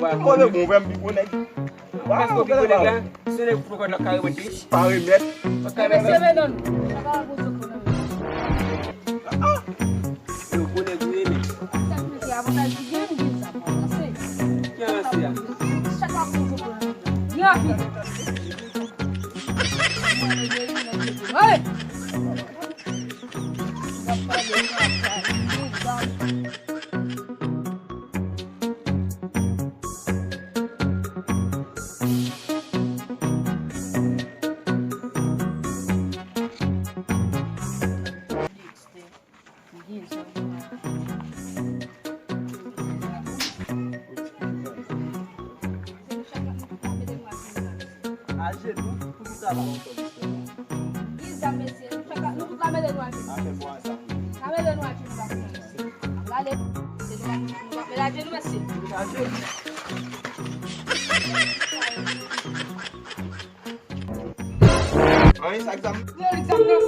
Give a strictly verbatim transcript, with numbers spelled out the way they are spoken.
Mwen bon, vrèman, pi gwo nèg. Paske pi gwo nèg la, se nèg poko la ka remèt li. Pa remèt. Pa ka remèt. Mesye, men non. Sa pa pou sou konnen. Yo, gwo nèg ou ye, men. Sa ki mete avantaj ki gen, m gen sa. Ki avanse a? Sa pa pou sou konnen. Rapid. Allez. Ajenou, poukisa la? Ki zam, mesye? Nou tout la mele nou ajenou. Afè bò a sa. La mele nou ajenou la. N ap rale. Se nou la, nou ap mele ajenou, mesye. Anyen sa egzam. Yo, egzam nan.